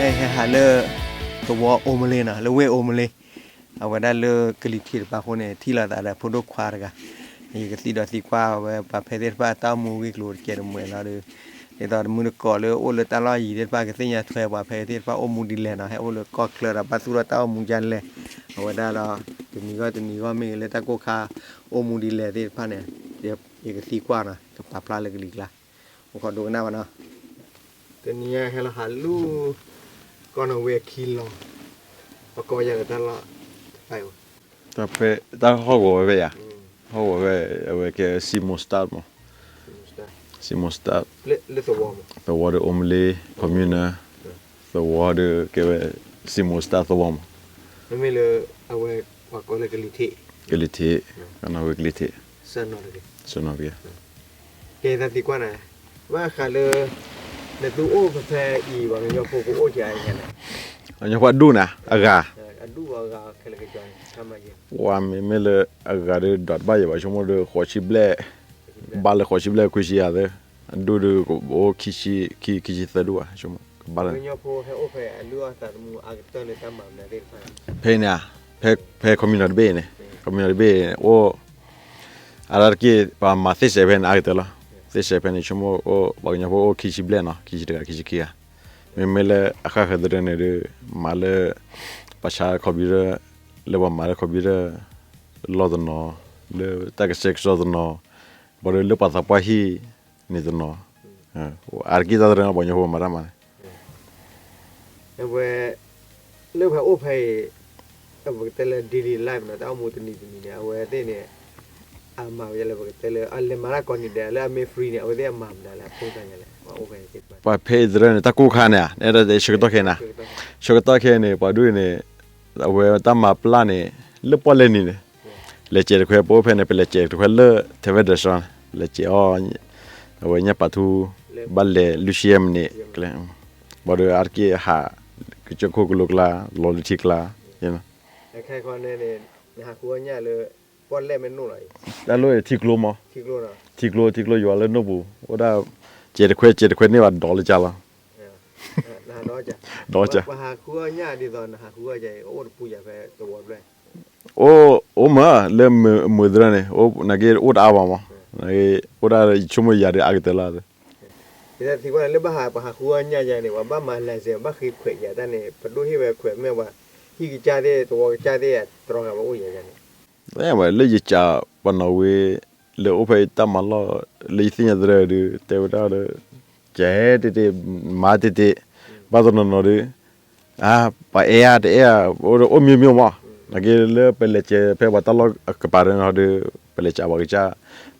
ဟဲဟးလၢ သဝီအိၣ်မလ့နီၤ, လၢဝ့ၢ်အိၣ်မလ့, အဝဲဒၣ်လၢကလံၤထံးတပၤအဃိန့ၣ် ထံၣ်လိာ်သးဒီးဖိဒိၣ်ခွါတဂၤ, ယကသံဒီးသံကွၢ်ဝဲပှၤဖဲသ့ၣ်တဖၣ်တၢ်အိၣ်မူဂ့ၢ်ကျိၤတကဲးတမှဲၤလီၤဒီး, ဒ်သိးတမုၢ်တကိးလၢအိၣ်လၢတၢ်လီၢ်ယံၤသ့ၣ်တဖၣ် ကသ့ၣ်ညါထွဲပှၤဖဲသ့ၣ်တဖၣ်အိၣ်မူဒ်လဲၣ်နီၤ, ဟဲအိၣ်လၢကီၢ်ချၢဒီးဘၣ်သူၣ်ထီၣ်တၢ်အိၣ်မူဒ်လဲၣ်, အဝဲဒၣ်ဒီး တနံၤဂီၢ်တနံၤဂီၢ်မ့ၢ်ဂ့ၤ လၢတၢ်ကိၢ်ခါအိၣ်မူဒ်လဲၣ်သ့ၣ်တဖၣ်န့ၣ်, ယကသံကွၢ်နီၤ, ကပာ်ဖျါလၢကလံၤကျါ, အိၣ်ခိးဒိကနၣ်ဘၣ်နီၤ, တနံၤညါဟဲလီၤဟးလူၤ ကီၢ်နီၣ်ဝ့အခံလီၤ, ပကိးယၤလၢတၢ်လီၢ်တဖၣ်အံၤ, တၢ်ဖဲ တၢ်ဟီၣ်ကဝီၤဝဲဖဲယၤ, ဟီၣ်ကဝီၤဝဲ အဝဲကဲ Simon Stad မး, Simon Stad, သဝီဒီး အိၣ်မလ့ commune, သဝီဒီးကဲဝဲ Simon Stad သဝီမး, မ့မ့ၢ်လၢ အဝဲ ပှၤကိးလၢကလံၤထံး, ကလံၤထံး, ကီၢ်နီၣ်ဝ့ကလံၤထံး, ဆၢနီၤတဂ့ၤ, ဆၢနီၤတဂ့ၤ, ကဲသးသံကွၢ်နၤ, ဘၣ်ဃးလၢ နသုအိၣ်ဖဲဖဲအံၤ ပှၤကညီဖိကအိၣ်ကဲအံၤန့ၣ်, ကညီဖိအဒူၣ်န့ၣ် အဂၤ, အဒူၣ်အဂၤခဲလၢာ်ကကီန့ၣ်, ပှၤမ့မ့ၢ်လၢအဂၤဒီးဒွးတဘၣ်ယဲၢ်ဘၣ် ဆိကမိၣ်ဒီးဃိးဆံဘျဲၣ်, ဘၣ်လၢဃိးဆံဘျဲၣ်ခွံဆံယၤသၢ, အဒူၣ်ဒီးကအိၣ်ခံဆံ, ခံ, ခံဆံသၢဒူၣ်ဘၣ် ဆိကမိၣ်ကဘၣ်လၢ ဖဲန့ၣ်ဧါ, ဖဲ, ဖဲ communal တဘ့ၣ်အံၤန့ၣ်, communal တဘ့ၣ်အံၤန့ၣ် အိၣ်, အါတက့ၢ် ပှၤမၤသ့ၣ်စဲးဖဲန့ၣ် အါကတၢၢ်လီၤ, သ့ၣ်စဲးဖဲန့ၣ် ဆိကမိၣ်အိၣ် ပှၤကညီဖိအိၣ်ခံဆံဘျဲၣ်နီၤ, ခံဆံတဂၤ ခံဆံခံဂၤ, မ့မ့ၢ်လၢအဃၣ်ဃၢၤသရၢန့ၣ်ဒီး မၤလၢ ပှၤဆါ computer, လၢပှၤမၤလၢ computer လီၢ်တနီၤ, လၢတၢ်ကဆှဲကဆှီတနီၤ, ဘၣ်ဒီးလၢပှၤသးပှၢ်ဟံၣ်န့ၣ်တနီၤ, အါတက့ၢ်တၢ်သရၢနီၤ ပှၤကညီဖိမၤတၢ်မၤန့ၣ် အဝဲ လၢဖဲအိၣ်ဖဲအံၤ ပကတဲလၢ daily life နီၤ တၢ်အိၣ်မူတနံၤတနံၤန့ၣ် အဝဲသ့ၣ်န့ၣ် အမၤဝဲဒ်လဲၣ် ပကတဲလၢ အလဲၤမၤတၢ်ကိးနံၤဒဲး လၢအမ့ၢ် free န့ၣ် အဝဲသ့ၣ်အမၤမနုၤလဲၣ် အဖိသၣ်ညါလဲၣ် ပှၤအိၣ်ဖဲအံၤသ့ၣ်တဖၣ် ပှၤဖဲအံၤသရၢန့ၣ် တၢ်ကိၢ်ခါန့ၣ် နအဲၣ်ဒိးတဲဆၢကတီၢ်ခဲအံၤနၤ, ဆၢကတီၢ်ခဲအံၤန့ၣ် ပှၤဒ်အံၤန့ၣ် အဝဲတၢ်မၤပျၢ်န့ၣ် လၢပီၣ်လဲၣ်နံၤန့ၣ် လဲၤစဲးတခွဲ ပအိၣ်ဖဲန့ၣ် ပလဲၤစဲးတခွဲလၢ ထဲဝဲဒၢးစှီန့ၣ် လဲၤစဲးအီၤ အဝဲညၣ်ပာ်ထူ ဘၣ်လဲၤလွံၢ်ဆံယဲၢ်မံးနံး ဘၣ်ဒီးအါတက့ၢ်ဟး ကစၢၢ်ခိၣ်ကလိကျါ လီၤလၢထံကျါ တၢ်လၢထံကျိ ထံကျိယွၤလၢနိၣ်ပူၤ အိၣ်ဒၣ် စဲးတခွဲ စဲးတခွဲန့ၢ်ဘၣ်ဒီးလၢကၢ်လီၤ ဒီးကၢ် အိၣ် အိၣ်မး လၢမုာ်သရၢန့ၣ် နာ်က့အိၣ်တအါဘၣ်မး အိၣ်ဒၣ်ဆိကမိၣ်ယၤဒီးအါကတၢၢ်လီၤ လၢဘၣ်ဟးပှၤဟးဃုအီၣ်ညၣ်ယၤန့ၣ် ပှၤဘၣ်မၤ license ဘၣ်ဃ့ခွဲးယၤတၢ်န့ၣ် ပဒိၣ်ဟ့ၣ်ဝဲခွဲးမ့ၢ်ပှၤ ဟံၣ်ကစၢ်သ့ၣ် သဝီကစၢ်သ့ၣ် တြီဃာ်ပှၤအိၣ်ယၤန့ၣ် လၢယစံးပှၤနီၣ်ဝ့ လၢအိၣ်ဖဲအံၤတၢ်မၤလီၢ် လၢယသ့ၣ်ညါသရၢဒီး တဲဝဲဒၣ်ဒီး ကဲတ့ၢ်တ့ၢ် မၤတ့ၢ်တ့ၢ် ဘၣ်တနီၤနီၤဒီး ပှၤအဲၣ်ဧါတအဲၣ်ဧါ အိၣ်မ့ၢ်မ့ၢ်မး နာ်က့လၢပလဲၤစဲးဖဲပှၤတၢ်လီၢ်အကပၤဒီး ပလဲၤစဲးပှၤကစၢ်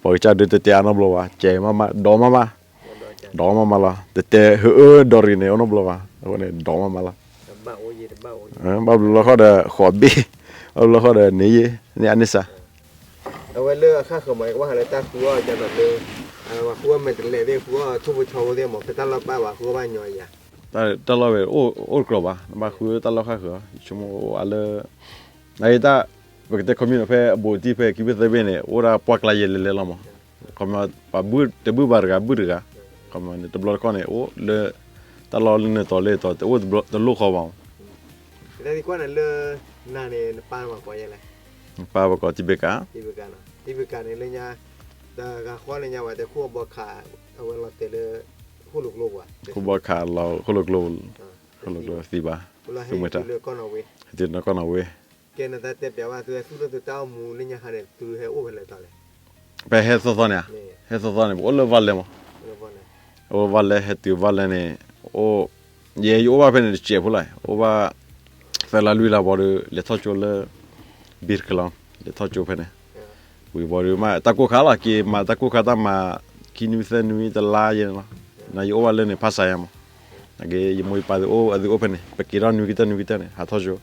ပှၤကစၢ်ဒုးတတဲအါနီတဘျီဘၣ် စဲးမးမး ဒီးမးမး ဒီးမးမးလီၤ တတဲဟၢအၢဒီးရံၣ်န့ၣ် အိၣ်နီတဘျီဘၣ် အဃိန့ၣ် ဒီးမးမးလီၤ ဘၣ်ဘျီဃီဒီးဃိးဘ့ၣ် ဘၣ်ဘျီဃီဒီးန့ၢ်ယ့ၢ် န့ၢ်အါန့ၢ်စၢ် အဝဲလၢအဃၣ်ဃၢၤမး ကဘၣ်ဟးလၢတၢ်ဃုအီၣ်ကဒီးလၢ ပှၤဃုအီၣ်မဲာ်တလဲးသ့ၣ် ဃုအီၣ်ထိၣ်ဖိဆီဖိသ့ၣ်မး ဖဲတၢ်လီၢ်ပၢ်ဘၣ်ဃုအီၣ်ဘၣ်ညီယၤ တၢ်လီၢ်ဝဲ အိၣ်တကြၢးဘၣ် နဘၣ်ဃုတၢ်လီၢ်ဃၣ်ဃၢၤ ယဆိကမိၣ်အိၣ်အါလၢ နတၢ် ပကတဲခီမ့ၢ်နီၤ ဖဲအဘူးအတံၢ်ဖဲခံဘ့ၣ်သၢဘ့ၣ်န့ၣ် အိၣ်ဒၣ်ပှၢ်ကျါယဲၢ်လဲၤလဲၤလီၤမး ခီမ့ၢ် ပှၤဘုၣ်တဘုၣ်ဘၣ်တဂၤဘုၣ်တဂၤ ခီမ့ၢ်န့ၣ် တဘျီတခီၣ်န့ၣ် အိၣ်လၢ တၢ်လီၢ်လၢနတီၤလၢတီၤ တအိၣ်တဘျီတလိၣ်ဃီဘၣ်မး နကွၢ်န့ၣ်လၢ နၤန့ၣ် နပၢ်မၤကိးယဲလဲၣ် နပၢ်ပကိးတံဘ့ကၤ တံဘ့ကၤန့ၣ်လၢညါ တဂၤဃီလၢညါဝဲ တဲခိၣ်ဘီခး အဝဲလီၤတဲာ်လၢ ခိၣ်လိာ်ကျိပူၤ ခိၣ်ဘီခးလီၤခိၣ်လိာ်ကျိ ခိၣ်လိာ်ကျိသံဘၣ် သုမ့ၢ်တၢ် ဟဲတုၤလၢကီၢ်နီၣ်ဝ့ ကဲနတၢ်တဲပျးဘၣ် သုဟဲသူၣ်ထီၣ်သုတၢ်အိၣ်မူလၢညါခါန့ၣ် သုဟဲအိၣ်ဖဲလဲၣ်တီၤလဲၣ် ပဟဲသီသီန့ၣ် ဟဲသီသီန့ၣ် ပအိၣ်လၢဝၣ်လဲမး အိၣ်ဝၣ်လဲ ဟဲတုၤဝၣ်လဲန့ၣ် အိၣ် ယဲယအိၣ်ဘၣ်ဖဲန့ၣ်တစဲးဖိလီၤ အိၣ်ဘၣ် သၢလါလွံၢ်လါဘၣ်ဒီး လဲၤထီၣ်ကၠိလၢ ဘံၣ်တကလီၤ လဲၤထီၣ်ကၠိဖဲန့ၣ် ဝံၤဘၣ်ဒီးမ့ၢ်တၢ်ကိၢ်ခါလီၤ က့ၤမၤတၢ်ကိၢ်ခါတၢ်မၤ ခံနွံသၢနွံတလါယဲန့ၣ်လီၤ နယအိၣ်ဘၣ်လၢန့ၣ် ဖးစးယါမး နက့ ယမိၢ်ယပၢ်သုအိၣ်အသုအိၣ်ဖဲန့ၣ် ပက့ၤထီၣ်နွံကတၢၢ်နွံကတၢၢ်န့ၣ် ဟးထီၣ်ကၠိ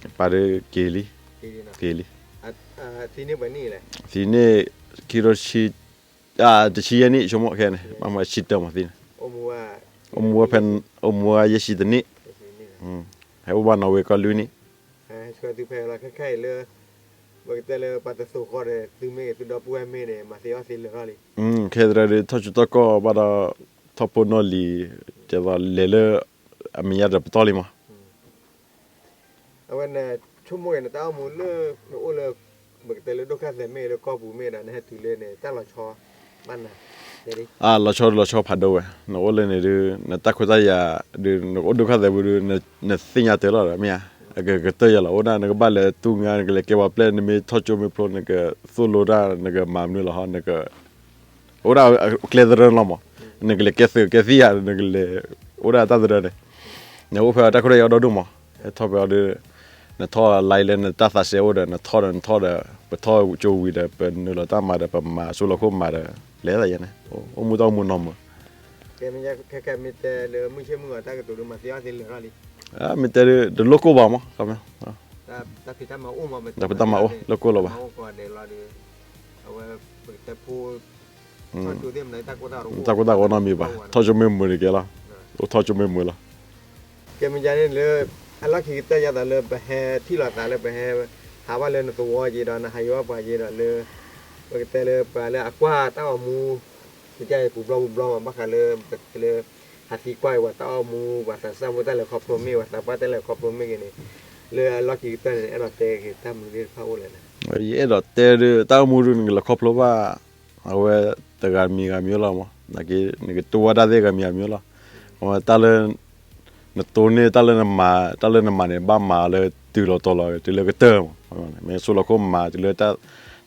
ပၢ်ဒီးက့ၤလံ က့ၤလံ သံန့ၢ်ခံကထိဆံ တဆံယဲၢ်နံၣ် ဆိကမိၣ်ခဲန့ၣ် ဘၣ်မၤဆံတၢၤမးသံန့ၣ် အိၣ်မူဝဲဖဲ အိၣ်မူဝဲယဲၢ်ဆံတနံၣ် ဟဲအိၣ်ဘၣ်နီၣ်ဝ့ကီၢ်လွံၢ်နံၣ် ဖဲလၢ ပကတဲလၢပှၤတသိးဃီဒီး သုမ့ၢ်ဂ့ၤ သုဒီပုၢ်ဝဲၢ်မ့ၢ်န့ၣ် မၤသ့အီၣ်သ့လၢာ်ထီၣ်လံ ခဲသရၢဒီး ထီၣ်ကၠိထီၣ်ကီၢ်ဘၣ်ဒီး ထီၣ်ဖိနီၣ်လံၤ ဒ်သိးလဲၤလၢ အမဲာ်ညါတပတီၢ်လံမး. အဝဲနဆိကမိၣ်ဂ့ၤ နတၢ်အိၣ်မူလၢ နအိၣ်လၢ ပကတဲလၢဒုက္ခသည်မ့ၢ်ဂ့ၤ လၢကီၢ်ပူၤမ့ၢ်ဒီး နဟဲတုၤလၢန့ၣ် တၢ်လီၤဆီဘၣ်နၤ, လီၤဆီလီၤဆီဖးဒိၣ်ဝဲ, နအိၣ်လၢန့ၣ်ဒုး နတၢ်ခွဲးတၢ်ယာ်ဒုး နအိၣ်ဒုက္ခသည်ပူၤဒုး နသ့ၣ်ညါတၢ်လီၤဒီး မ့ၢ်ဧါ, အကကတၢၢ်ယၤလီၤ, အိၣ်ဒၣ်နကဘၣ်လဲၤတူၢ်ငါ နကလဲၤကဲပှၤပျဲၢ် နမ့ၢ်ထီၣ်ကၠိမ့ၢ်ဖျိ နကသိၣ်လိတၢ် နကမၤမနုၤလီၤဟီ နက အိၣ်ဒၣ်ကျဲသရၢလီၤမး, နကလဲၤကဲသုးကဲသံၣ်ဧါ နကလဲၤ အိၣ်ဒၣ်တၢ်သရၢန့ၣ်, နအိၣ်ဖဲအတၢ်ခွဲးတၢ်ယာ်ဒီဒိၣ်မး, ဟဲထီၣ်ဖဲအီၤဒီး နထီၣ်လါလၢနတၢ်သးစဲအိၣ်ဒီး နထီၣ်ဒီးနထီၣ်ဒီး ပထီၣ်ကၠိဝံၤဒီး ပနုာ်လီၤတၢ်မၤဒီး ပမၤဆိလီၤခိၣ်မၤဒီး လဲၤသးယဲန့ၣ်, အိၣ်မူတၢ်အိၣ်မူနီၢ်မး, မ့ၢ်တဲဒုး တလိၣ်ကိၢ်ဘၣ်မး, မ့ၢ်တဲဒုး တလိၣ်ကိၢ်ဘၣ်မး, တၢ်ဖံးတၢ်မၤအိၣ် လိၣ်ကိၢ်လီၤဘၣ် တၢ်ကိၢ်တၢ်ဂီၤနီတမံၤဘၣ်, ထီၣ်ကၠိမ့ၢ်မုာ်န့ၣ်ကဲလီၤ, အိၣ်ထီၣ်ကၠိမ့ၢ်မုာ်လီၤ. ကဲမ့ၢ်ယါန့ၣ်လၢ အလီၢ်ခံကတၢၢ်ယါသးလၢပဟဲထံၣ်လိာ်သးလၢပဟဲ ဟးဘၣ်လၢနသဝီက့ဒီး နဟးယံၤဘၣ်ပှၤက့ဒီးလၢ ပကတဲလၢပှၤလၢအကွၢ်တၢ်အိၣ်မူ ကစၢ်အံၤပူၤဘျီပူၤဘျီမး ဘၣ်ဃးလၢ ပတဲလၢ ဟးသံကွၢ်အံၤ ပှၤတၢ်အိၣ်မူ ပှၤသးစၢ်ဖိတၢ်လဲၤခီဖျိမ့ၢ် ပှၤသးပှၢ်တၢ်လဲၤခီဖျိမ့ၢ်ဂ့ၤန့ၣ် လၢအလီၢ်ခံကတၢၢ်န့ၣ် အဲၣ်ဒိးတဲက့ၤတၢ်မနုၤသ့ၣ်တဖၣ်အိၣ်လဲၣ်န့ၣ်, ယအဲၣ်ဒိးတဲဒုး တၢ်အိၣ်မူဒုး နကလဲၤခီဖျိဘၣ် အဝဲတဂၤမံၤဂၤမံၤလီၤမး, နက့ နကတိၢ်ဝဲဒၣ်သ့ၣ်ဂၤမံၤဂၤမံၤလီၤ, အဝဲတၢ်လၢ နတိၢ်န့ၢ်တၢ်လၢနမၤ တၢ်လၢနမၤန့ၣ် ဘၣ်မၤလၢတုၤလီၤတီၤလီၤ တုၤလၢကတၢၢ်မး, မ့ၢ်ဆိလီၤခိၣ်မၤ တုၤလၢ တၢ်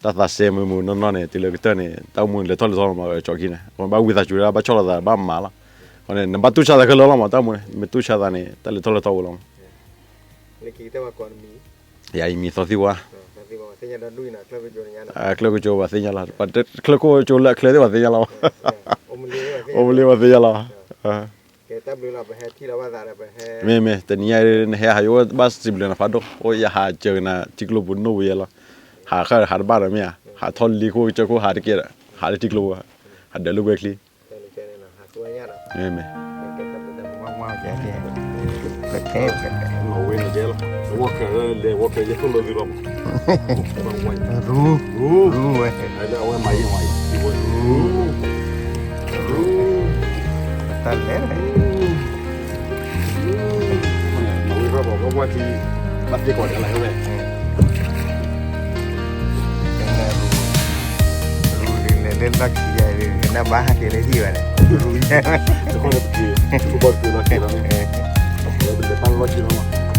သးစဲမုာ်မုာ်နီၢ်နီၢ်န့ၣ် တုၤလၢကတၢၢ်န့ၣ် တၢ်အိၣ်မူန့ၣ် လဲၤထီၣ်လဲၤထီလီၤမး ကၠီခံန့ၣ် အဝဲဘၣ်ဝံသးစူၤဒၣ် ဘၣ်ဆီၣ်လီၤသး ဘၣ်မၤလီၤ, အဃိန့ၣ် နဘၣ်တူၢ်ဆါသးခဲလၢာ်လီၤမး တၢ်အိၣ်မူန့ၣ် မ့ၢ်တူၢ်ဆါသးန့ၣ် တၢ်လဲၤထီၣ်လဲၤထီအိၣ်လီၤမး ယအံၤမံၤသီသံၣ်ဝါ, ချၢၣ်ကၠိပှၤသ့ၣ်ညါလီၤ, ချၢၣ်ကၠိလၢအချၢသ့ၣ်ပှၤသ့ၣ်ညါလီၤ, အိၣ်မူလံပှၤသ့ၣ်ညါလီၤ, မ့မ့ၢ် တနံၤညါအံၤ နဟဲဟးယအိၣ်ဘၣ်စံးဘျုးနၤဖးဒိၣ်, အိၣ်ယဟးစၢၤကနၤထံကျိပူၤနိၣ်ဝံၤယဲလီၤ, ဟးဃၣ်ဟးတဘၣ်ဒီးမ့ၢ်ဧါ, ဟးထီၣ်လံၤခိၣ်ကစၢၢ်ခိၣ်ဟးတကဲဒီး ဟးလၢထံကျိပူၤ, ဟးဒၢးလၢဝဲချံ, မ့မ့ၢ် တၢ်လဲၣ်, လၢလၢဘၣ်ခံဂၤ နဘၣ်ဟးက့ၤလၢဟံၣ်ဘၣ်န့ၣ်, တခီလၢပက့ၤ ထူဘီတက့ၤလီၤက့ၤလီၤန့ၣ်, ပလဲၤပာ်လီၤက့ၤလီၤမး, ပ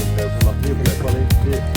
လဲၤပာ်လီၤက့ၤ ပလဲၤပာ်လီၤက့ၤ